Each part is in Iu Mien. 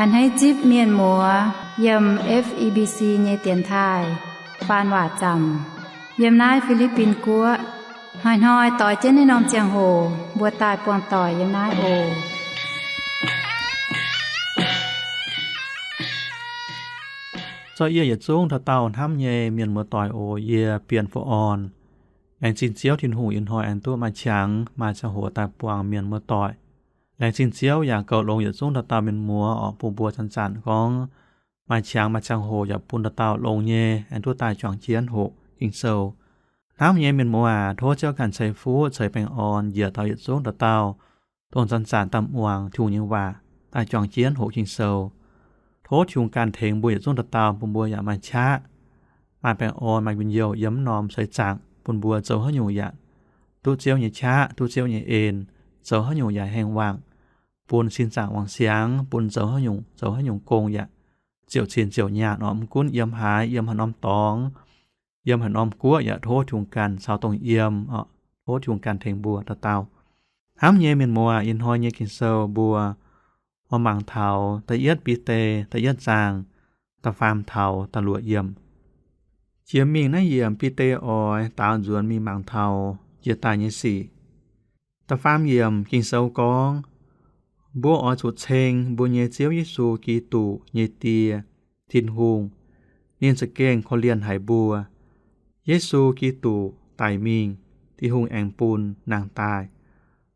A'hneiv zipv mienh muoz yiem F E B C nyei dienx taaih faan waac zaamc yiem naaiv Fi^li^bin Guoqv. Hnoi-hnoi doix jienv naaiv norm ziangh hoc mbuo daaih buangh doic yiem naaiv oc. Zorqv yie yietc zungv dauh dauh hnamv nyei mienh muoz-doic oc, yie Bienh Fu Orn. Laengz zingh Ziouv Tin-Hungh ih hnoi aengx duqv maaih qangx maaih ziangh hoc daaih buangh mienh muoz-doic. Laengz zingh Ziouv yaac goux longx yietc zungv dauh dauh mienh muoz oc, bun mbuo zanc-zanc gorngv maaih qangx maaih ziangh hoc yaac bun dauh dauh longx nyei aengx duqv daaih juangc jienv hoqc Ging-Sou. Hnamv nyei mienh muoz aac, tov Ziouv ganh ceix fuqv ceix baengh orn njiec taux yietc zungv dauh dauh, dongh zanc-zanc daaih muangx Tin-Hungh nyei waac daaih juangc jienv hoqc Ging-Sou. Tov Tin-Hungh ganh tengx mbuo yietc zungv dauh dauh bun mbuo yaac maaih qaqv, maaih baengh orn, maaih njien-youh yiem wuov norm seix zaangc, bun mbuo zoux haaix nyungc yaac duqv Ziouv nyei qaqv, duqv Ziouv nyei en, zoux haaix nyungc yaac hengx wangc, bun sin zaangc wangc siangx, bun zoux haaix nyungc, zoux haaix nyungc gong yaac ziouc cin ziouc nyaanh oc. Mv gunv yiem haaix, yiem haaix norm dorngx, yiem haaix norm guoqv yaac tov Tin-Hungh ganh caux dongh yiem oc. Tov Tin-Hungh ganh tengx mbuo dauh dauh. Hnamv nyei mienh muoz, ih hnoi nyei Ging-Sou mbuo oix mangc taux da'yietv Bide da'yietv zaang da'faam taux da'luoqc yiemc. Jiex mingh naaiv yiemc Bide oix daaux nzuonx mingh mangc taux jiex daaih nyei sic. Da'faam yiemc Ging-Sou gorngv, mbuo oix zuqc ceng mbuo nyei Ziouv Yesu Giduc nyei Die, Tin-Hungh. Ninh za'gengh korv-lienh haic mbuo. Yesu Giduc daic mingh, Tin-Hungh aengx bun nangh daaih,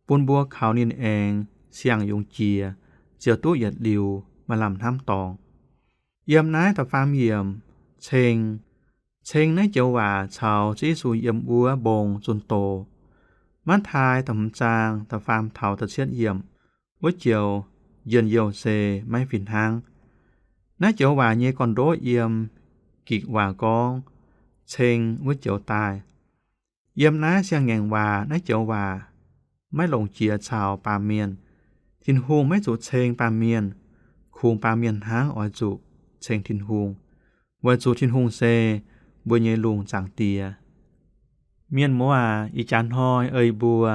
bun mbuo kaux ninh aengx siang-yungz jiex, ziouc duqv yietc liuz maaih lamh hnamv dorngx. Yiem naaiv da'faam yiemc ceng, ceng naaiv joux waac caux Ziouv Yesu yiem wuov mbong zunh doz. Matv^taai da'hmz zaang da'faam taux da'cietv yiemc, wuov joux njien-youh se maiv fih hnangv. Naaiv joux waac nyei gorn-ndoqv yiem Gikc waac gorngv ceng wuov joux daaih. Yiem naaiv siang-ngaengc waac naaiv joux waac maiv longc jiex caux baamh mienh. Tin-Hungh maiv zuqc ceng baamh mienh. Kungx baamh mienh hnangv oix zuqc ceng Tin-Hungh, weic zuqc Tin-Hungh se mbuo nyei lungh zaangc Die. Mienh muoz aac, ih jaax hnoi ei mbuo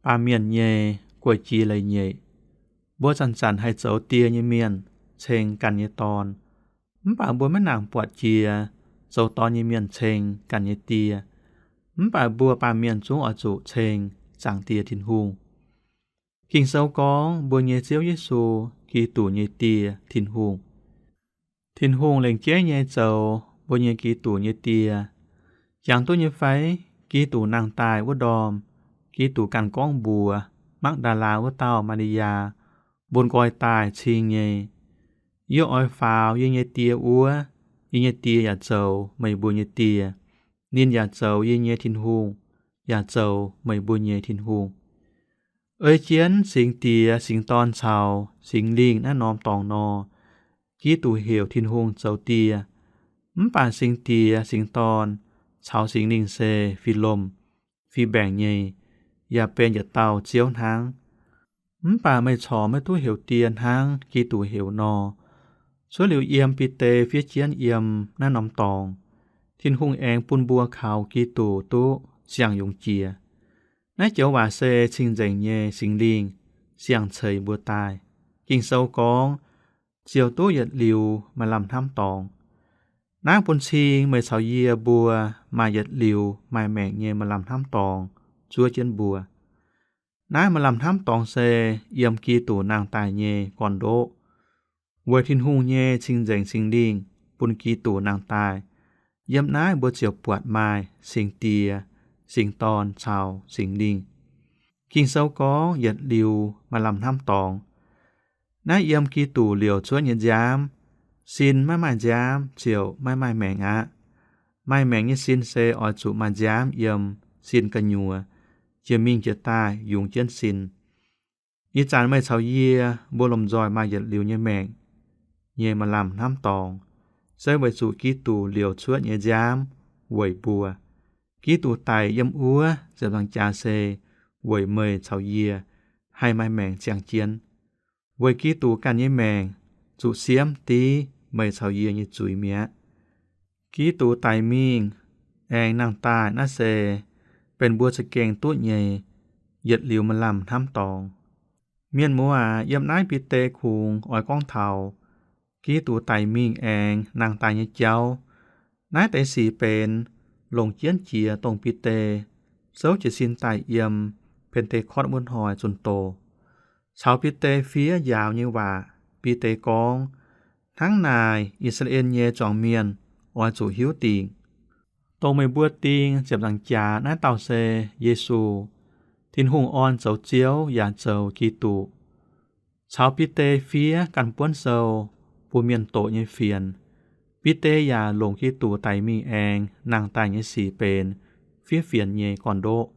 baamh mienh nyei guei-jiex leiz-nyeic. Mbuo zanc-zanc haih zoux die nyei mienh ceng ganh nyei dorn. Mv baac mbuo maiv nangc buatc jiex zoux dorn nyei mienh ceng ganh nyei die. Mv baac mbuo baamh mienh zungv oix zuqc ceng Zaangc Diex Tin-Hungh. Ging-Sou gorngv mbuo nyei Ziouv Yesu, Giduc nyei Die, Tin-Hungh. Tin-Hungh lengc jeiv nyei zoux mbuo nyei Giduc nyei Die. Jangx duqv nyei fai? Giduc nangh daaih wuov ndorm, Giduc ganh gorngv mbuox Makv^ndaa^laa wuov dauh Maa^li^yaa, mbuo nqoi daaih cing nyei, Yie oix faaux yie nyei Die wuov, yie nyei Die yaac zoux meih mbuo nyei Die. Ninh yaac zoux yie nyei Tin-Hungh, yaac zoux meih mbuo nyei Tin-Hungh. Ei jienv Singx Diex, Singx Dorn caux Singx Lingh naaiv norm dorngx nor, Giduc heuc Tin-Hungh zoux Die. Mv baac Singx Diex, Singx Dorn caux Singx Lingh se fih lomh fih mbaengc nyei, yaac benx yietc dauh Ziouv hnangv. Mv baac meih corc maiv duqv heuc Die hnangv Giduc heuc nor. Cuotv liuz yiem Bide fiev jienv yiem naaiv norm dorngx, Tin-Hungh aengx bun mbuo kaux Giduc duqv siang-yungz jiex. Naaiv joux waac se cing-nzengc nyei Singx Lingh siang-ceix mbuo daaih. Ging-Sou gorngv, ziouc duqv yietc liuz maaih lamh hnamv dorngx. Naaiv bun cing meih caux yie mbuo maaih yietc liuz maaih maengc nyei maaih lamh hnamv dorngx zuov jienv mbuo. Naaiv maaih lamh hnamv dorngx se yiem Giduc nangh daaih nyei gorn-ndoqv, weic Tin-Hungh nyei cing-nzengc Singx Lingh bun Giduc nangh daaih. Yiem naaiv mbuo ziouc buatc maaih Singx Diex, Singx Dorn caux Singx Lingh. Ging-Sou gorngv yietc liuz maaih lamh hnamv dorngx. Naaiv yiem Giduc liouc cuotv nyei nziaamv. Sin maiv maaih nziaamv ziouc maiv maaih maengc aqv. Maaih maengc nyei sin se oix zuqc maaih nziaamv yiem sin gu'nyuoz, jiex mingh jiex daaih yungz jienv sin. Ih zanc meih caux yie mbuo lomh nzoih maaih yietc liuz nyei maengc nyei maaih lamh hnamv dorngx, se weic zuqc Giduc liouc cuotv nyei nziaamv weic mbuo. Giduc daic yiem wuov ziepc nzaangc jaax se weic meih caux yie haih maaih maengc ziangh jienv. Weic Giduc ganh nyei maengc zuqc siemv div meih caux yie nyei zuiz mi'aqv. Giduc daic mingh aengx nangh daaih, naaiv se benx mbuo za'gengh duqv nyei yietc liuz maaih lamh hnamv dorngx. Mienh muoz aac, yiem naaiv Bide kungx oix gorngv taux Giduc daic mingh aengx nangh daaih nyei jauv. Naaiv deix sic benx longc jienv jiex dongh Bide souv jiez sin daaih yiem Pen^te^kortv wuov hnoi zunh doz. Caux Bide fiev njaaux nyei waac, Bide gorngv, hnangv naaic I^saa^laa^en nyei zuangx mienh oix zuqc hiuv dingc. Dongh meih mbuo ding ziepc nzaangc jaax naaiv dauh se Yesu, Tin-Hungh orn zoux Ziouv yaac zoux Giduc. Caux Bide fiev ganh buonv sou bun mienh doqc nyei fienx, Bide yaac longc Giduc daic mingh aengx nangh daaih nyei sic benx fiev fienx nyei gorn-ndoqv.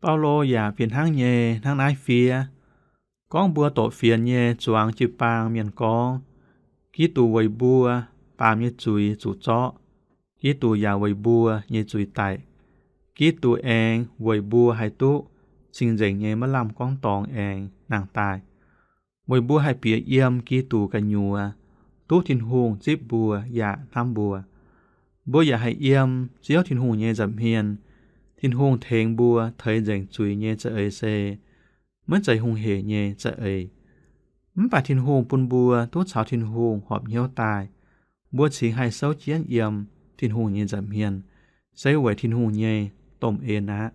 Baulo yaac fih hnangv nyei hnangv naaiv fiev, gorngv mbuo doqc fienx nyei zuangx jiu-baang mienh gorngv, Giduc weic mbuo baamh nyei zuiz zuqc zorqv. Giduc yaac weic mbuo nyei zuiz daic. Giduc aengx weic mbuo haih duqv cing-nzengc nyei maiv lamh gorngv dorngx aengx nangh daaih, weic mbuo haih bieqc yiem Giduc gu'nyuoz duqv Tin-Hungh zipv mbuo yaac hnamv mbuo. Mbuo yaac haih yiem Ziouv Tin-Hungh nyei nza'hmien. Tin-Hungh tengx mbuo teix nzengc zuiz nyei za'eix se maiv zeiz hungh heic nyei za'eix. Mv baac Tin-Hungh bun mbuo duqv caux Tin-Hungh horpc hnyouv daaih. Mbuo cingx haih souv jienv yiem Tin-Hungh nyei nza'hmien, se weic Tin-Hungh nyei domh en aqv.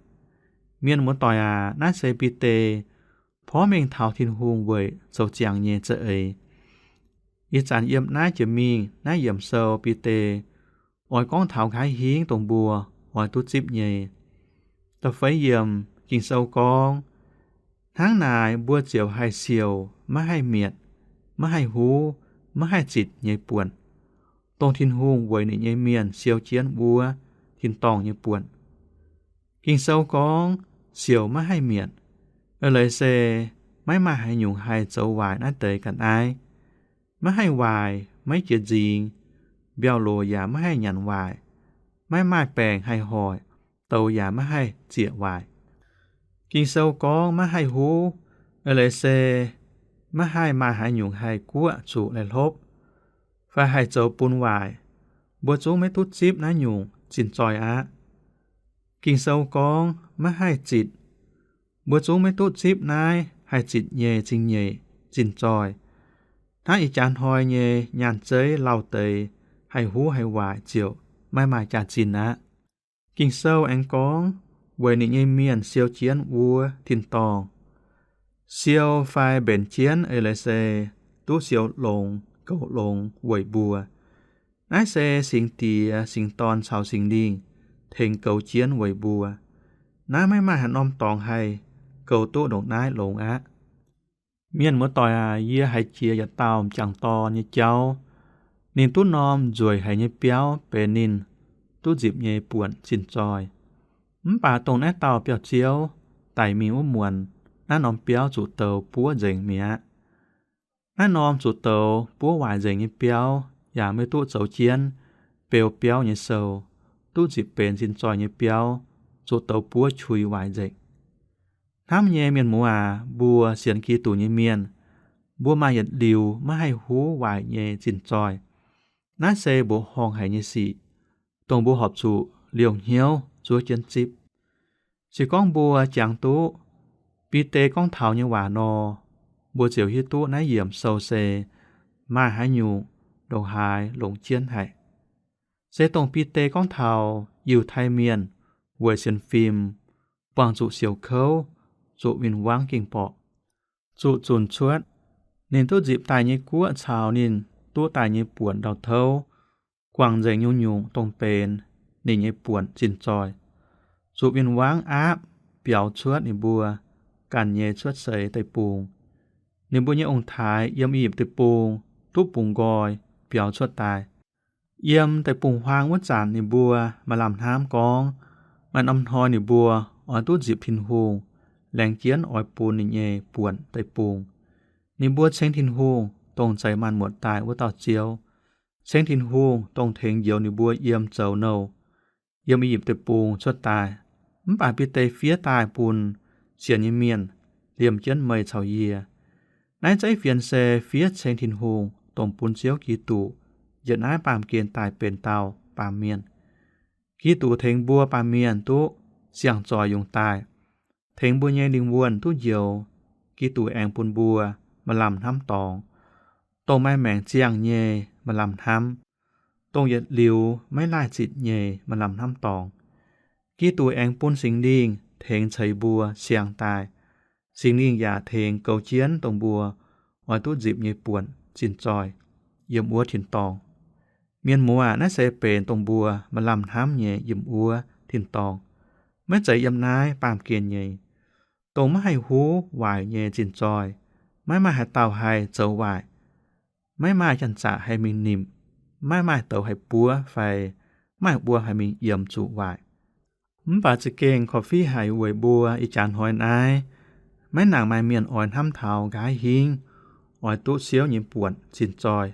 Mienh muoz-doic aac, naaiv se Bide porv mengh taux Tin-Hungh weic zoux ziangx nyei za'eix. Ih zanc yiem naaiv jiex mingh naaiv yiemc sou Bide oix gorngv taux nqa'haav hingv dongh mbuo oix duqv zipv nyei. Da'feix yiemc Ging-Sou gorngv, hnangv naaic mbuo ziouc haih siouc maiv haih mietc, maiv haih huv, maiv haih zitc nyei buonc, dongh Tin-Hungh weic ninh nyei mienh siou jienv wuov tin-dorngh nyei buonc. Ging-Sou gorngv siouc maiv haih mietc, eix leiz se maiv maaih haaix nyungc haih zoux waaic naaiv deix ga'naaiv. Maiv haih waaic maiv jiex nzingx, mbiauh loc yaac maiv haih nyanc waaic, maiv maaih baengc haih hoic, douz yaac maiv haih zieqc waaic. Ging-Sou gorngv maiv haih huv, eix leiz se maiv haih maaih haaix nyungc haih guoqv zuqc laih hlopv, fai haih zoux bun waaic. Mbuo zungv maiv duqv zipv naaiv nyungc zinh zoih aqv. Ging-Sou gorngv maiv haih zitc, mbuo zungv maiv duqv zipv naaiv haih zitc nyei zingh nyeic zinh zoih. Hnangv ih jaax hnoi nyei nyaanh zeiv lauh deix haih huv haih waaic ziouc maiv maaih jaax-zinh aqv. Ging-Sou aengx gorngv weic ninh nyei mienh siou jienv wuov tin-dorngh. Siou fai mbenc jienv eix leiz se duqv siou longx, goux longx weic mbuo. Naaiv se Singx Diex, Singx Dorn caux Singx Lingh tengx goux jienv weic mbuo. Naaiv maiv maaih haaix norm dorngx haih goux duqv ndongc naaiv longx aqv. Mienh muoz-doic aac, yie haiz jiex yietc dauh m'jangc dorn nyei jauv. Ninh duqv norm nzueic haic nyei biauv benx ninh duqv nzipc nyei buonc zinh zoih. Mv baac dongh naaiv dauh biauv-ziouv daic mingh wuov muonz, naaiv norm biauv zuqc douz buov nzengc mi'aqv. Naaiv norm zuqc douz buov waaic nzengc nyei biauv yaac maiv duqv zoux jienv beu biauv nyei sou, duqv nzipc benx zinh zoih nyei biauv, zuqc douz buov qui waaic nzengc. Hnamv nyei mienh muoz aac, mbuo sienx Giduc nyei mienh, mbuo maaih yietc liuz maiv haih huv waaic nyei zinh zoih. Naaiv se mbuoqc horngh haic nyei sic, dongh mbuo horpc zuqc liouh hnyouv zuov jienv zipv. Se gorngv mbuo jangx duqv Bide gorngv taux nyei waac nor, mbuo ziouc hiuv duqv naaiv yiemc sou se maaih haaix nyungc ndongc haaix longx jienv haic. Se dongh Bide gorngv taux Yiutai Mienh weic sienx fim buangh zuqc siouc kouv, zuqc win-wangv ging-borqc, zuqc zunc cuotv ninh duqv nzipc daaih nyei guoqv caux ninh duqv daaih nyei buonc ndau-touv, guangc nzengc nyungc-nyungc dongh benx ninh nyei buonc zinh zoih, zuqc win-wangv aapv biaux cuotv ninh mbuo ganh nyei cuotv seix deic-bung. Ninh mbuo nyei ong-taaix yiem I^yipv Deic-Bung duqv bungx nqoi biaux cuotv daaih. Yiem deic-bung-huaang wuov zanc ninh mbuo maaih lamh hnamv gorngv maaih norm hnoi ninh mbuo oix duqv nzipc Tin-Hungh laengz jienv oix bun ninh nyei buonc deic-bung. Ninh mbuo ceng Tin-Hungh dongh zeix maanc muotc daaih wuov dauh Ziouv, ceng Tin-Hungh dongh tengx njoux ninh mbuo yiem zoux nouh, yiem I^yipv Deic-Bung cuotv daaih. Mv baac Bide fiev daaih bun sienx nyei mienh, liemh jienv meih caux yie. Naaiv zeiv fienx se fiev ceng Tin-Hungh dongh bun Ziouv Giduc yietc naaiv baamh gen daaih benx dauh baamh mienh. Giduc tengx mbuo baamh mienh duqv siang-zoih yungz daaih, tengx mbuo nyei lingh wuonh duqv njoux. Giduc aengx bun mbuo maaih lamh hnamv dorngx, dongh maaih maengc ziangh nyei maaih lamh hnamv, dongh yietc liuz maiv laih zitc nyei maaih lamh hnamv dorngx. Giduc aengx bun Singx Lingh tengx ceix mbuo siang daaih. Singx Lingh yaac tengx goux jienv dongh mbuo oix duqv nzipc nyei buonc zinh zoih yiem wuov tin-dorngh. Mienh muoz aac, naaiv se benx dongh mbuo maaih lamh hnamv nyei yiem wuov tin-dorngh, maiv zeiz yiem naaiv baamh gen nyei. Dongh maiv haih huv waaic nyei zinh zoih, maiv maaih haaix dauh haih zoux waaic, maiv maaih janx-zaqc haih mingh nimc, maiv maaih douz haih buov fai maaih mbuo haih mingh yiemx zuqc waaic. Mv baac za'gengh korv-fiqv haic weic mbuo ih jaax hnoi naaiv, maiv nangc maaih mienh oix hnamv taux nqa'haav hingv oix duqv siouv nyei buonc zinh zoih.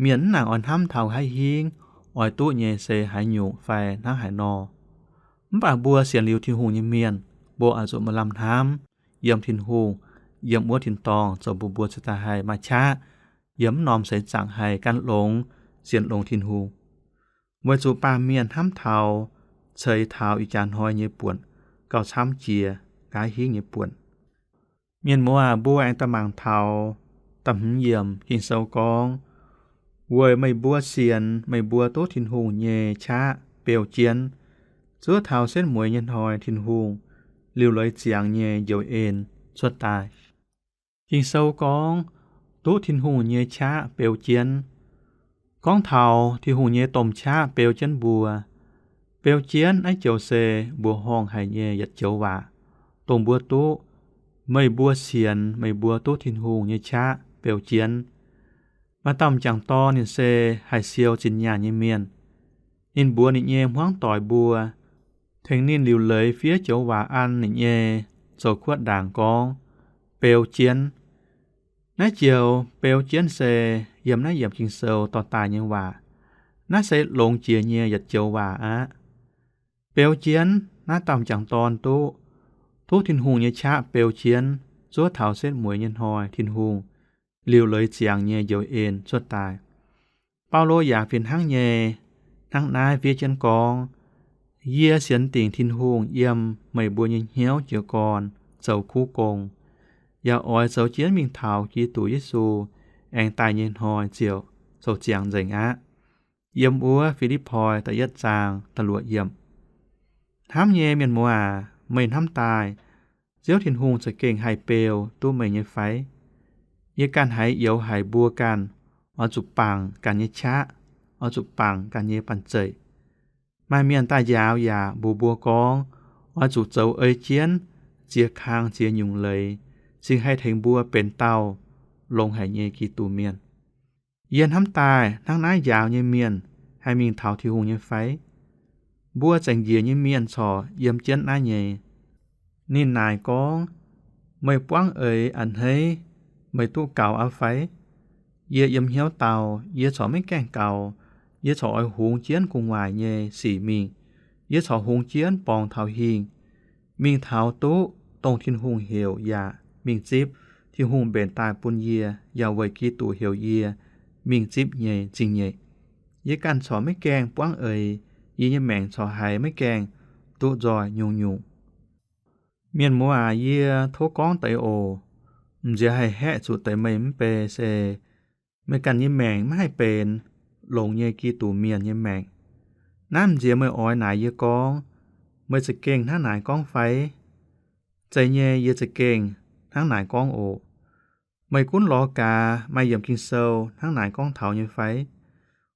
Mienh mv nangc oix hnamv taux nqa'haav hingv oix duqv nyei se haaix nyungc fai hnangv haaix nor. Mv baac mbuo sienx liuz Tin-Hungh nyei mienh, mbuo oix zuqc maaih lamh hnamv yiem Tin-Hungh, yiem wuov tin-dorngh zoux bun mbuo cingx daaih haih maaih qaqv yiem mv norm seix zaangc haih gan longx sienx longx Tin-Hungh. Weic zuqc baamh mienh hnamv taux ceix taux ih jaax hnoi nyei buonc gauh camv jiex nqa'haav hingv nyei buonc. Mienh muoz aac, mbuo aengx daaih mangc taux da'hmz yiemc Ging-Sou gorngv, weic meih mbuo sienx meih mbuo duqv Tin-Hungh nyei qaqv beu jienv, zuov taux setv mueiz nyei hnoi Tin-Hungh liuc leiz ziangx nyei njoux en cuotv daaih. Ging-Sou gorngv, duqv Tin-Hungh nyei qaqv beu jienv. Gorngv taux Tin-Hungh nyei domh qaqv beu jienv mbuo. Beu jienv naaiv joux se mbuoqc horngh haic nyei yietc joux waac, dongh mbuo duqv, meih mbuo sienx meih mbuo duqv Tin-Hungh nyei qaqv beu jienv. Maaih dauh m'jangc dorn ninh se haih siou zinh nyaanh nyei mienh. Ninh mbuox ninh nyei hmuangv doic mbuo, tengx ninh liuc leiz fiev joux waac an ninh nyei zoux kuotv ndaangc gorngv, beu jienv. Naaiv joux beu jienv se yiem naaiv yiemc Ging-Sou dorh daaih nyei waac. Naaiv se longx jiex nyei yietc joux waac aqv. Beu jienv naaiv dauh m'jangc dorn duqv, duqv Tin-Hungh nyei qaqv beu jienv, zuov taux setv mueiz nyei hnoi Tin-Hungh liuc leiz ziangx nyei njoux en cuotv daaih. Baulo yaac fih hnangv nyei hnangv naaiv fiev jienv gorngv, yie sienx dingc Tin-Hungh yiem meih mbuo nyei hnyouv jiez gorn zoux kuv gong, yaac oix zoux jienv mingh taux Giduc Yesu aengx daaih nyei hnoi ziouc zoux ziangx nzengc aqv. Yiem wuov Fi^lipv^poi da'yietv zaang da'luoqc yiemc. Hnamv nyei mienh muoz aac, meih hnamv daaih, Ziouv Tin-Hungh za'gengh haih beu duqv meih nyei fai? Yie ganh haiz youx haic mbuo ganh oix zuqc bangc ganh nyei qaqv, oix zuqc bangc ganh nyei banh zeic. Maaih mienh daaih njaaux yaac mbuox mbuo gorngv, oix zuqc zoux ei jienv ziex kang ziex nyungc leiz, cingx haih tengx mbuo benx dauh longx haic nyei Giduc mienh. Yie hnamv daaih hnangv naaiv njaaux nyei mienh haih mingh taux Tin-Hungh nyei fai? Mbuo zengc njiec nyei mienh corc yiem jienv naaiv nyei. Ninh naaic gorngv, meih buangv eix a'hneiv, meih duqv gaux aqv fai? Yie yiem hnyouv dau, yie corc maiv gaengh gaux. Yie corc oix hungx jienv gu'nguaaic nyei sic mingh. Yie corc hungx jienv borngz taux hingh, mingh taux duqv dongh Tin-Hungh heuc yaac mingh zipv, Tin-Hungh mbenc daaih bun yie yaac weic Giduc heuc yie mingh zipv nyei zingh nyeic. Yie ganh corc maiv gaengh buangv eix, yie nyei maengc corc haiz maiv gaengh duqv nzoih nyungc-nyungc. Mienh muoz aac, yie tov gorngv deix oc. M'nziex haih haeqv zuqc deix meih mv bei se meih ganh nyei maengc maiv haih benx longx nyei Giduc mienh nyei maengc. Naaiv m'nziex meih oix naaic yie gorngv, meih za'gengh hnangv naaic gorngv fai? Zeiz nyei, yie za'gengh hnangv naaic gorngv oc. Meih gunv lorz gaax maaih yiemc Ging-Sou hnangv naaic gorngv taux nyei fai?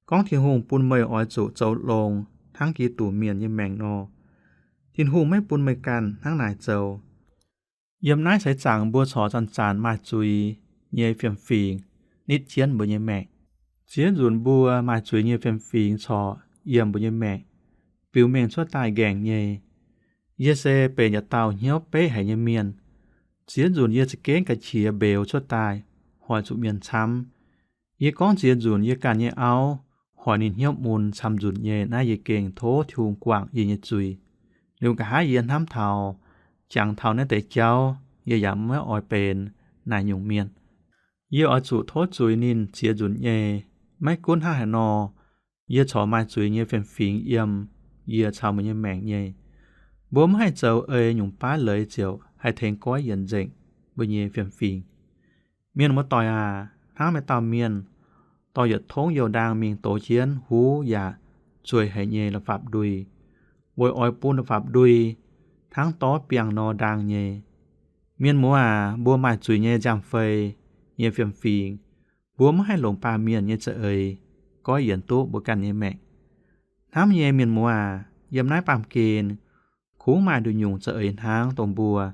Gorngv Tin-Hungh bun meih oix zuqc zoux longx hnangv Giduc mienh nyei maengc nor, Tin-Hungh maiv bun meih ganh hnangv naaic zoux. Yiem naaiv seix zaangc mbuo corc zanc-zanc maaih zuiz nyei fiem-fingx nitv jienv mbuo nyei maengc. Ziex nzunc mbuo maaih zuiz nyei fiem-fingx corc yiem mbuo nyei maengc, biux mengh cuotv daaih nqaengc nyei. Yie se benx yietc dauh hnyouv beqv haic nyei mienh. Ziex nzunc yie za'gengh ga'qiex mbeux cuotv daaih, hoic zuqc mienh camv. Yie gorngv ziex nzunc yie ganh nyei auv hoic ninh hnyouv mun camv nzunc nyei. Naaiv yie gengh tov Tin-Hungh guangc yie nyei zuiz. Liuz nqa'haav yie hnamv taux, jangx taux naaiv deix jauv, yie yaac maiv oix benx naaic nyungc mienh. Yie oix zuqc tov zuiz ninh ziex nzunc nyei. Maiv gunv hnangv haaix nor, yie corc maaih zuiz nyei fiem-fingx yiem yie caux meih nyei maengc nyei. Mbuo maiv haih zoux ei nyungc baav leiz ziouc haih tengx goiv yienc nzengc. mbuo nyei fiem-fingx. Mienh muoz-doic aac, hnangv maaih dauh mienh dorh yietc tongv youh ndaang mingh dox jienv huv yaac zueiz haic nyei la'fapv-ndui, weic oix bun la'fapv-ndui hnangv dorv biangh nor ndaang nyei. Mienh muoz aac, mbuo maaih zuiz nyei nziaamv-fei nyei fiem-fingx, mbuo maiv haih longc baamh mienh nyei za'eix goiv yienc duqv mbuo ganh nyei maengc. Hnamv nyei mienh muoz aac, yiem naaiv baamh gen kungx maaih nduqc nyungc za'eix hnangv dongh mbuo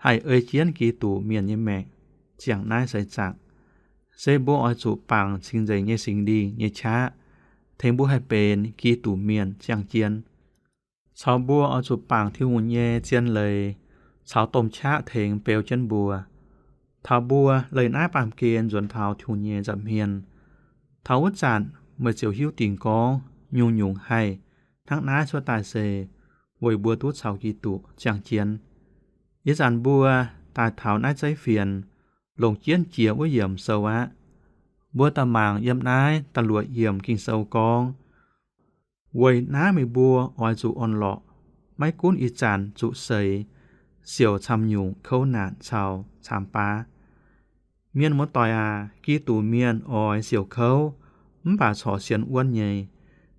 haih ei jienv Giduc mienh nyei maengc ziangh naaiv seix zaangc. Se mbuo oix zuqc bangc cing-nzengc nyei Singx Lingh nyei qaqv, tengx mbuo haih benx Giduc mienh ziangh jienv, caux mbuo oix zuqc bangc Tin-Hungh nyei zien leiz caux domh qaqv tengx beu jienv mbuo. Taux mbuo leih naaiv baamh gen nzuonx taux Tin-Hungh nyei nza'hmien, taux wuov zanc meih ziouc hiuv dingc gorngv nyungc-nyungc haih hnangv naaiv cuotv daaih se weic mbuo duqv caux Giduc ziangh jienv. Ih zanc mbuo daaih taux naaiv zeiv fienx, longc jienv jiex wuov yiemc sou aqv. Mbuo daaih mangc yiem naaiv da'luoqc yiemc Ging-Sou gorngv, weic naaiv meih mbuo oix zuqc orn-lorqc, maiv gunv ih zanc zuqc seix, siouc camv-nyungc kouv naanc caux caamx baav. Mienh muoz-doic aac, Giduc mienh oix siouc kouv, mv baac corc sienx wuonv nyei.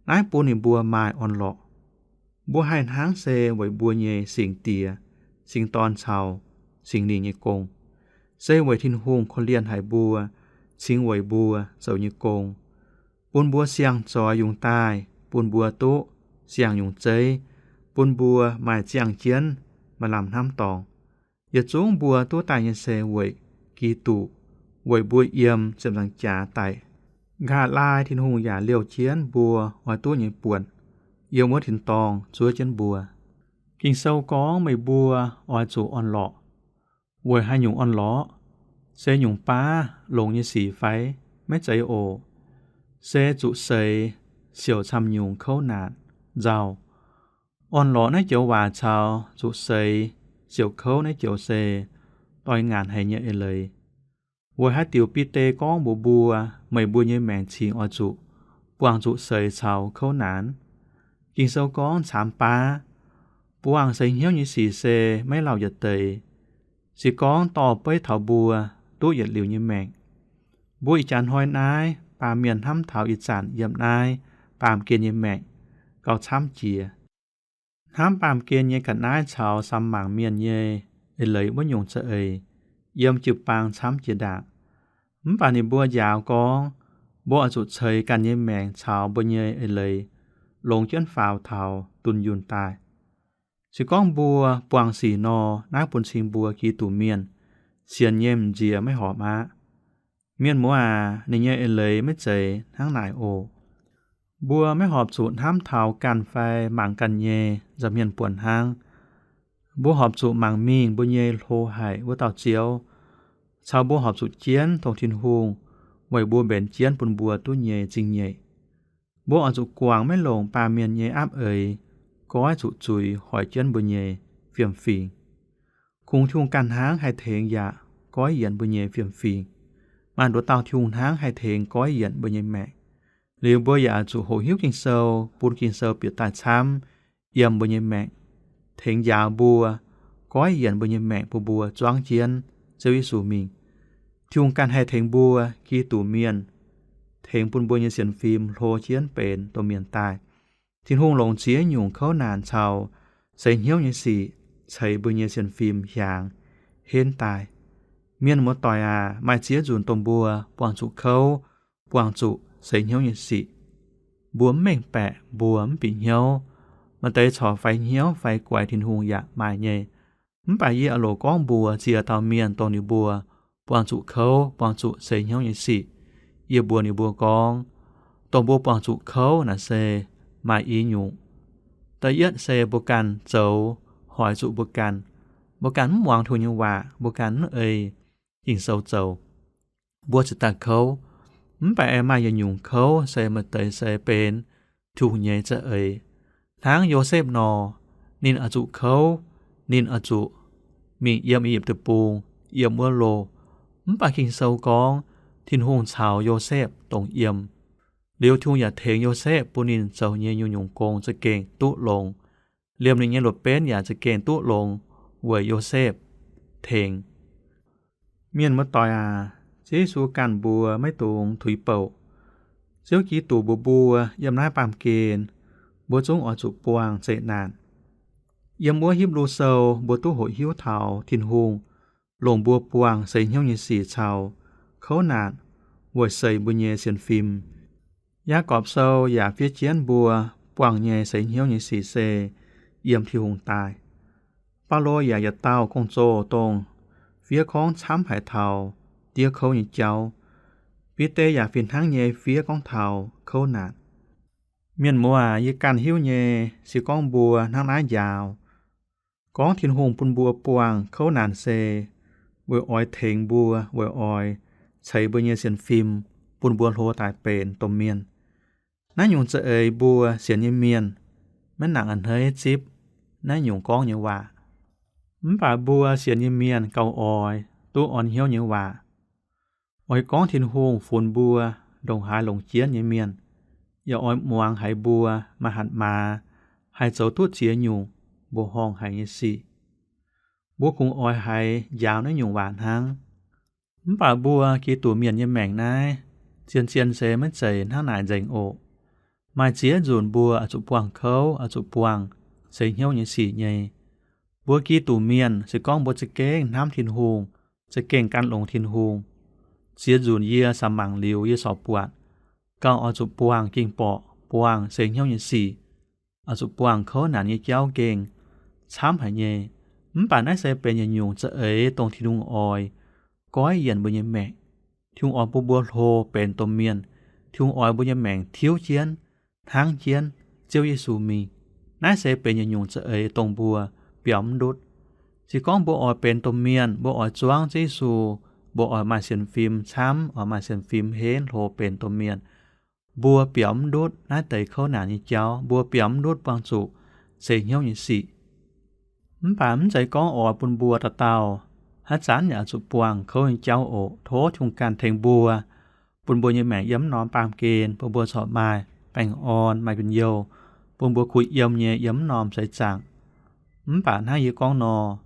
Naaiv bun ninh mbuo maaih orn-lorqc. Mbuo haih hnangv se weic mbuo nyei Singx Diex, Singx Dorn caux Singx Lingh nyei gong. Se weic Tin-Hungh korv-lienh haic mbuo, cingx weic mbuo zoux nyei gong, bun mbuo siang-zoix yungz daaih, bun mbuo duqv siang-nyungc zeiv, bun mbuo maaih ziangh jienv maaih lamh hnamv dorngx. Yietc zungv mbuo duqv daaih nyei se weic Giduc, weic mbuo yiem ziepc nzaangc jaax daic, nqa'haav laai Tin-Hungh yaac liouh jienv mbuo oix duqv nyei buonc, yiem wuov tin-dorngh zuov jienv mbuo. Ging-Sou gorngv meih mbuo oix zuqc orn-lorqc. Weic haaix nyungc orn-lorqc? Se nyungc baav longx nyei sic fai? Maiv zeiz oc. Se zuqc seix, siouc camv-nyungc kouv naanc, nzauh. Orn-lorqc naaiv joux waac caux zuqc seix, siouc kouv naaiv joux se doix-ngaanc haic nyei eix leiz. Weic haaix diuc Bide gorngv mbuox mbuo, meih mbuo nyei maengc cingx oix zuqc buangh zuqc seix caux kouv naanc? Ging-Sou gorngv caamx baav. Buangh seix hnyouv nyei sic se maiv lauh yietc deix. Se gorngv dorh beiv taux mbuo duqv yietc liuz nyei maengc, mbuo ih jaax hnoi naaiv baamh mienh hnamv taux ih zanc yiem naaiv baamh gen nyei maengc gauh camv jiex. Hnamv baamh gen nyei ga'naaiv caux samx mangc mienh nyei eix leiz wuov nyungc za'eix yiem jiu-baang camv jiex ndaangc. Mv baac ninh mbuo njaaux gorngv, mbuo oix zuqc ceix ganh nyei maengc caux mbuo nyei eix leiz longx jienv faaux taux dunh yunh daaih. Se gorngv mbuo buangh sic nor, naaiv bun cing mbuo Giduc mienh sienx nyei m'nziex maiv horpc aqv. Mienh muoz aac, ninh nyei eix leiz maiv zeiz hnangv naaic oc. Mbuo maiv horpc zuqc hnamv taux ganh fai mangc ganh nyei nza'hmien buonc hnangv. Mbuo horpc zuqc mangc mingh mbuo nyei hlo haic wuov dauh Ziouv, caux mbuo horpc zuqc jienv tong Tin-Hungh weic mbuo mbenc jienv bun mbuo duqv nyei zingh nyeic. Mbuo oix zuqc guangc maiv longc baamh mienh nyei apv eix goiv zuqc zuiz hoic jienv mbuo nyei fiem-fingx. Kungx Tin-Hungh ganh hnangv haih tengx yaac goiv yienc mbuo nyei fiem-fingx. Maaih nduov dauh Tin-Hungh hnangv haih tengx goiv yienc mbuo nyei maengc. Liuz mbuo yaac zuqc hoqc hiuv Ging-Sou, bun Ging-Sou bieqc daaih camv yiem mbuo nyei maengc, tengx njaaux mbuo, goiv yienc mbuo nyei maengc bun mbuo zuangv jienv Ziouv Yesu mingh. Tin-Hungh ganh haih tengx mbuo Giduc mienh, tengx bun mbuo nyei sienx fim hlo jienv benx domh mienh daaih. Tin-Hungh longc ziex nyungc kouv naanc caux seix hnyouv nyei sic ceix mbuo nyei sienx fim hiaangx henv daaih. Mienh muoz-doic aac, maaih ziex nzunc dongh mbuo buangh zuqc kouv, buangh zuqc seix hnyouv nyei sic. Mbuo mv mengh baeqc, mbuo mv bieqc hnyouv. Maaih deix corc faix hnyouv fai guaix Tin-Hungh yaac maaih nyei. Mv baac yie oix loc gorngv mbuox ziex dauh mienh dongh ninh mbuo buangh zuqc kouv, buangh zuqc seix hnyouv nyei sic. Yie mbuox ninh mbuo gorngv, dongh mbuo buangh zuqc kouv naaic se maaih i nyungc. Da'yietv se mbuo ganh zoux hoic zuqc mbuo ganh. Mbuo ganh mv muangx Tin-Hungh nyei waac, mbuo ganh mv ei Ging-Sou zoux, mbuo ziouc daaih kouv. Mv baac aengx maaih yietc nyungc kouv se maaih deix se benx Tin-Hungh nyei za'eix. Hnangv Yosepv nor, ninh oix zuqc kouv, ninh oix zuqc mingh yiem I^yipv Deic-Bung, yiem wuov loh. Mv baac Ging-Sou gorngv Tin-Hungh caux Yosepv dongh yiem. Liuz Tin-Hungh yaac tengx Yosepv bun ninh zoux nyei nyungc-nyungc gong za'gengh duqv longx. Liemh ninh nyei luoqc benv yaac za'gengh duqv longx weic Yosepv tengx. Mienh muoz-doic aac, Ziouv Yesu ganh mbuox maiv dungx tuix bouc. Ziouv Giduc mbuox mbuo yiem naaiv baamh gen, mbuo zungv oix zuqc buangh zeqc naanc. Yiem wuov Hipv^lu Sou mbuo duqv hoqc hiuv taux Tin-Hungh longc mbuo buangh seix hnyouv nyei sic caux kouv naanc weic seix mbuo nyei sienx fim. Yaagorpc Sou yaac fiev jienv mbuo buangh nyei seix hnyouv nyei sic se yiem Tin-Hungh daaih. Baulo yaac yietc dauh gong-zoh dongh fiev gorngv camv haic taux diev kouv nyei jauv. Bide yaac fih hnangv nyei fiev gorngv taux kouv naanc. Mienh muoz aac, yie ganh hiuv nyei, se gorngv mbuo hnangv naaiv njaaux, gorngv Tin-Hungh bun mbuo buangh kouv naanc se weic oix tengx mbuo, weic oix ceix mbuo nyei sienx fim, bun mbuo hlo daaih benx domh mienh. Naaiv nyungc za'eix mbuo sienx nyei mienh maiv nangc a'hneiv zipv naaiv nyungc gorngv nyei waac. Mv baac mbuo sienx nyei mienh gauh oix duqv orn hnyouv nyei waac. Oix gorngv Tin-Hungh funx mbuo ndongc haaix longc jienv nyei mienh, yaac oix muangx haiz mbuo maaih hatc maaz, haih zoux duqv ziex nyungc mbuoqc horngh haic nyei sic. Mbuo kungx oix haiz njaaux naaiv nyungc waac hnangv. Mv baac mbuo Giduc mienh nyei maengc naaiv, zien-zien se maiv zeiz hnangv naaic nzengc oc. Maaih ziex nzunc mbuo oix zuqc buangh kouv, oix zuqc buangh seix hnyouv nyei sic nyei. Mbuo Giduc mienh, se gorngv mbuo za'gengh hnamv Tin-Hungh, za'gengh gan longx Tin-Hungh, ziex nzunc yie samx mangc liuz yie corc buatc gauh oix zuqc buangh ging-borqc, buangh seix hnyouv nyei sic, oix zuqc buangh kouv naanc nyei jauv gengh camv haic nyei. Mv baac naaiv se benx yietc nyungc za'eix dongh Tin-Hungh oix goiv yienc mbuo nyei maengc. Tin-Hungh oix bun mbuo hlo benx domh mienh. Tin-Hungh oix mbuo nyei maengc tiuv jienv, hnangv jienv Ziouv Yesu mingh. Naaiv se benx yietc nyungc za'eix dongh mbuo biaux mv ndutv. Se gorngv mbuo oix benx domh mienh, mbuo oix zuangv Ziouv Yesu, mbuo oix maaih sienx fim camv, oix maaih sienx fim henv hlo benx domh mienh, mbuo biaux mv ndutv naaiv deix kouv naanc nyei jauv, mbuo biaux mv ndutv buangh zuqc seix hnyouv nyei sic. Mv baac mv zeiz gorngv oix bun mbuo dauh dauh haaix zanc yaac zuqc buangh kouv nyei jauv oc. Tov Tin-Hungh ganh tengx mbuo, bun mbuo nyei maengc yiem mv norm baamh gen, bun mbuo corc maaih baengh orn, maaih njien-youh, bun mbuo kuh yiem nyei yiem mv norm seix zaangc. Mv baac hnangv yie gorngv nor,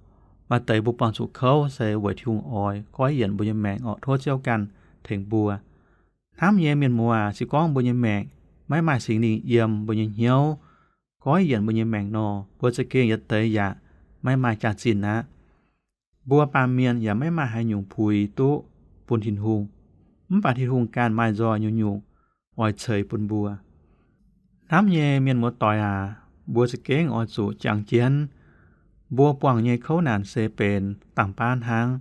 maaih deix mbuo buangh zuqc kouv se weic Tin-Hungh oix goiv yienc mbuo nyei maengc orqc. Tov Ziouv ganh tengx mbuo. Hnamv nyei mienh muoz, se gorngv mbuo nyei maengc maiv maaih Singx Lingh yiem mbuo nyei hnyouv, goiv yienc mbuo nyei maengc nor, mbuo za'gengh yietc deix yaac maiv maaih jaax-zinh aqv. Mbuo baamh mienh yaac maiv maaih haaix nyungc puix duqv bun Tin-Hungh. Mv baac Tin-Hungh ganh maaih nzoih nyungc-nyungc oix ceix bun mbuo. Hnamv nyei mienh muoz-doic aac, mbuo za'gengh oix zuqc jangx jienv, mbuo buangh nyei kouv naanc se benx dangh baav hnangv,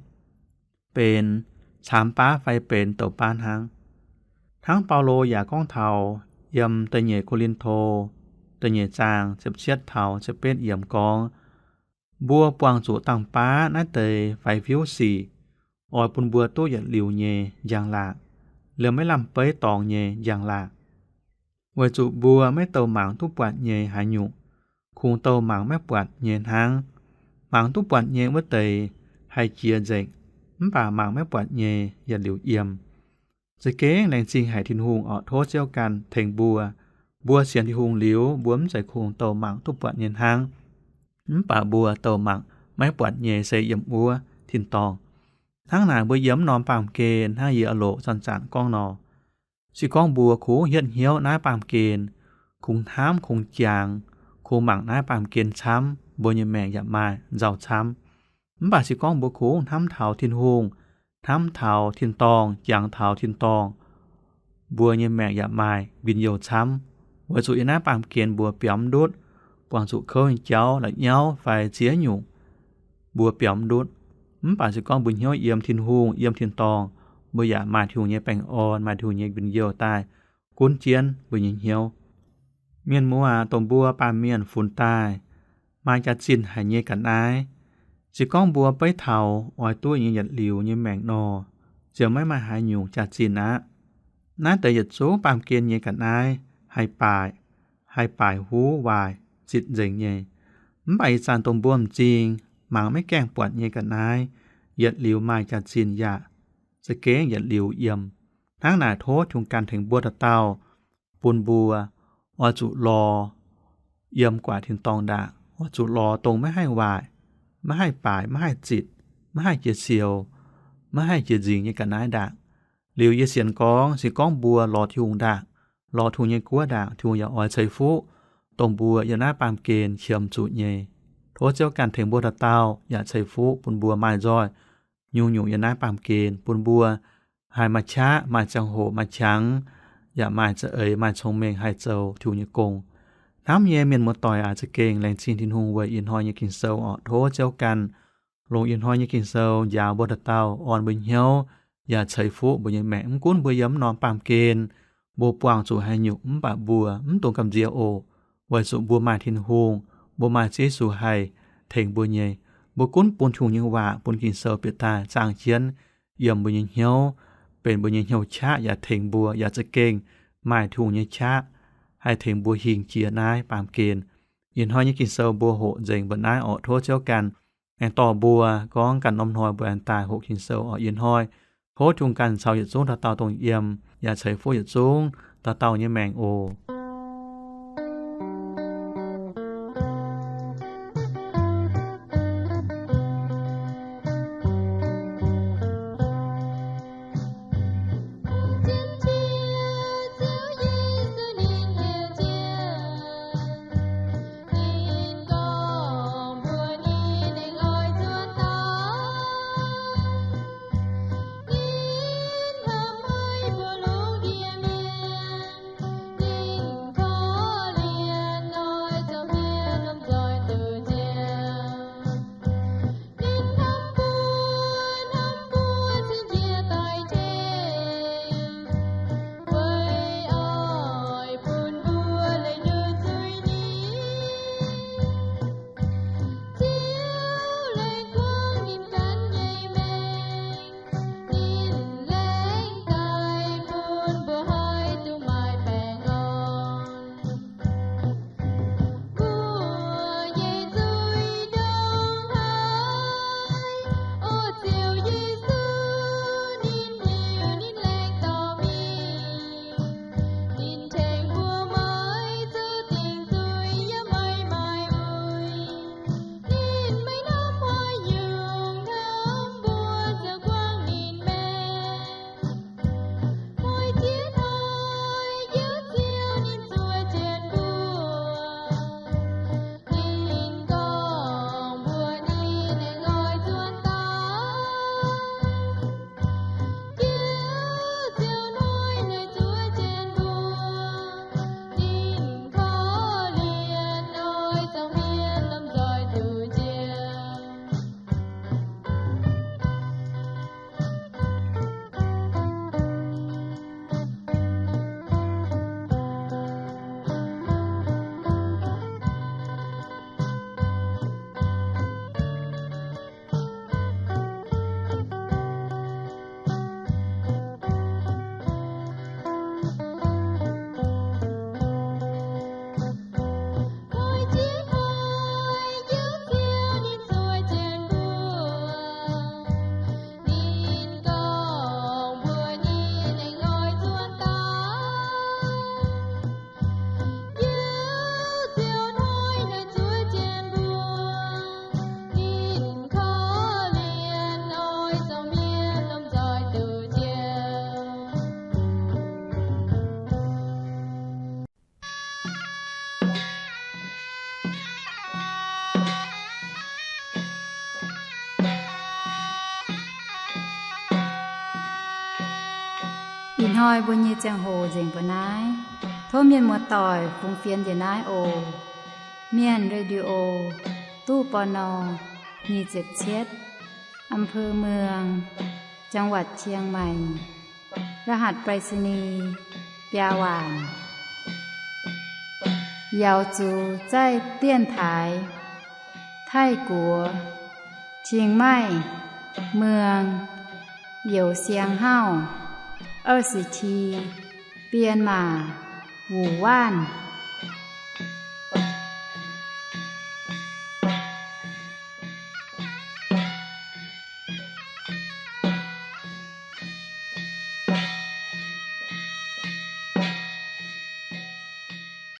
benx caamx baav fai benx douc baav hnangv. Hnangv Baulo yaac gorngv taux yiem da'nyeic Ko^lin^to da'nyeic zaang ziepc cietv taux ziepc betv yiemc gorngv, mbuo buangh zuqc dangh baav naaiv deix faix-fiuv sic, oix bun mbuo duqv yietc liuz nyei njang-laangc, liemh maiv lamh beiv dorngx nyei njang-laangc. Weic zuqc mbuo maiv douh mangc duqv buatc nyei haaix nyungc, kungx douh mangc maiv buatc nyei hnangv. Mangc duqv buatc nyei wuov deix haih jiex nzengc, mv baac mangc maiv buatc nyei yietc liuz yiem. Za'gengh laengz zingh haic Tin-Hungh oc. Tov Ziouv ganh tengx mbuo. Mbuo sienx Tin-Hungh liuz, mbuo mv zeiz kungx douh mangc duqv buatc nyei hnangv, mv baac mbuo douh mangc maiv buatc nyei se yiem wuov tin-dorngh. Hnangv naaic mbuo yiem mv norm baamh gen hnangv yie aah loc zanc-zanc gorngv nor, se gorngv mbuo kungx hietv hnyouv naaiv baamh gen, kungx hnamv, kungx jangx, kungx mangc naaiv baamh gen camv, mbuo nyei maengc yaac maaih nzauh camv. Mv baac se gorngv mbuo kungx hnamv taux Tin-Hungh, hnamv taux tin-dorngh, jangx taux tin-dorngh, mbuo nyei maengc yaac maaih njien-youh camv. Weic zuqc yiem naaiv baamh gen mbuo biaux mv ndutv, buangh zuqc kouv nyei jauv, la'nyauv fai ziex nyungc, mbuo biaux mv ndutv. Mv baac se gorngv mbuo hnyouv yiem Tin-Hungh, yiem tin-dorngh, mbuo yaac maaih Tin-Hungh nyei baengh orn, maaih Tin-Hungh nyei njien-youh daaih gunv jienv mbuo nyei hnyouv. Mienh muoz aac, dongh mbuo baamh mienh funx daaih maaih jaax-zinh haic nyei ga'naaiv, se gorngv mbuo beiv taux oix duqv nyei yietc liuz nyei maengc nor, ziouc maiv maaih haaix nyungc jaax-zinh aqv. Naaiv deix yietc zungv baamh gen nyei ga'naaiv haih baaic, haih baaic huv waaic zitc nzengc nyei. Mv baac ih zanc dongh mbuo m'zing mangc maiv gaengh buatc nyei ga'naaiv, yietc liuz maaih jaax-zinh yaac za'gengh yietc liuz yiem. Hnangv naaic tov Tin-Hungh ganh tengx mbuo dauh dauh, bun mbuo oix zuqc lorz yiem guaax tin-dorngh ndaangc, oix zuqc lorz dongh maiv haih waaic, maiv haih baaic, maiv haih zitc, maiv haih jiex sioux, maiv haih jiex nzingc nyei ga'naaiv ndaangc. Liuz yie sienx gorngv, se gorngv mbuo lorz Tin-Hungh ndaangc, lorz Tin-Hungh nyei guoqv ndaangc, Tin-Hungh yaac oix ceix fuqv dongh mbuo yiem naaiv baamh gen qiemx zuqc nyei. Tov Ziouv ganh tengx mbuo dauh dauh yaac ceix fuqv bun mbuo maaih nzoih nyungc-nyungc yiem naaiv baamh gen, bun mbuo haih maaih qaqv, maaih ziangh hoc, maaih qangx, yaac maaih za'eix, maaih cong-mengh haih zoux Tin-Hungh nyei gong. Hnamv nyei mienh muoz-doic aac, za'gengh laengz zingh Tin-Hungh weic ih hnoi nyei Ging-Sou orqc. Tov Ziouv ganh longc ih hnoi nyei Ging-Sou njaaux mbuo dauh dauh, orn mbuo hnyouv, yaac ceix fuqv mbuo nyei maengc. Mv gunv mbuo yiem mv norm baamh gen mbuo buangh zuqc haaix nyungc, mv baac mbuo mv dungx gamh nziex oc, weic zuqc mbuo maaih Tin-Hungh, mbuo maaih Ziouv Yesu haih tengx mbuo nyei. Mbuo gunv bun Tin-Hungh nyei waac, bun Ging-Sou bieqc daaih zaangh jienv yiem mbuo nyei hnyouv, benx mbuo nyei hnyouv qaqv, yaac tengx mbuo, yaac za'gengh maaih Tin-Hungh nyei qaqv haih tengx mbuo hingh jiex naaiv baamh gen. Ih hnoi nyei Ging-Sou mbuo hoqc nzengc mbuo naaiv orqc. Tov Ziouv ganh aengx dorh mbuo, gorngv ganh norm hnoi mbuo aengx daaih hoqc Ging-Sou orqc. Ih hnoi tov Tin-Hungh ganh caux yietc zungv dauh dauh dongh yiem, yaac ceix fuqv yietc zungv dauh dauh nyei maengc oc. Ih hnoi mbuo nyei ziangh hoc nzengc mbuo naaiv. Tov mienh muoz-doic fungx fienx njiec naaiv oc. Mienh Radio, ตู้ ปณ. nyic ziepc cietv, อำเภอเมือง จังหวัดเชียงใหม่ รหัสไปรษณีย์ biaa waanc. Yaux zuqc zaih dienx taaix Taiv-Guoqv, Chiang Mai, Muang, Youz Siang Hauv, 二十七, Bienh Maac, Wuc Waanv.